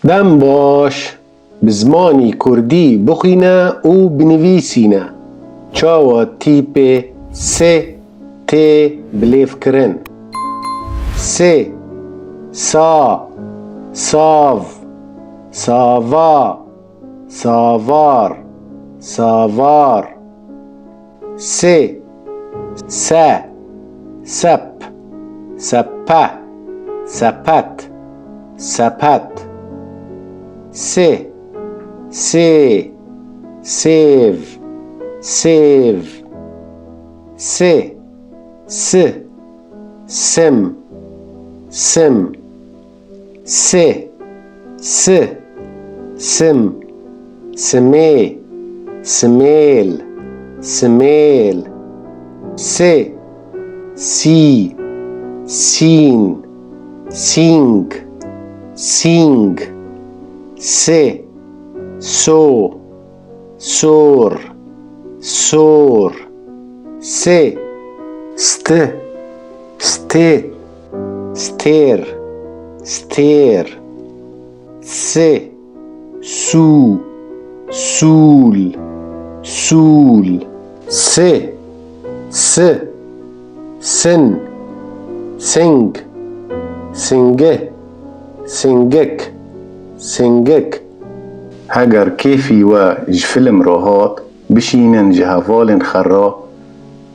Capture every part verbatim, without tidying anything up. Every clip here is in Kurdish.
Dem baş, bi zimanî kurdî bixwîne û binivîsîne. Çawa tîpê S tê bilêvkirin? S, sa, sav, sava, savar, savar. S, se, sep, sepe, sepet, sepet. S, sê, sêv, sêv. S, si, sim, sim. S, si, sim. Simê, simêl, simêl. S, sî, sîn, sîng, sîng. S, so, sor, sor. S, sti, sti, stêr, stêr. S, sû, sûl, sûl. S, si, sin, sing, singih, singik, singik. Heger kêfî we ji fîlm re hat, bişînin ji hevalên xwe re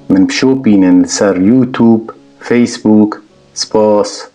min bişopînin li ser YouTube, Facebook. Spas.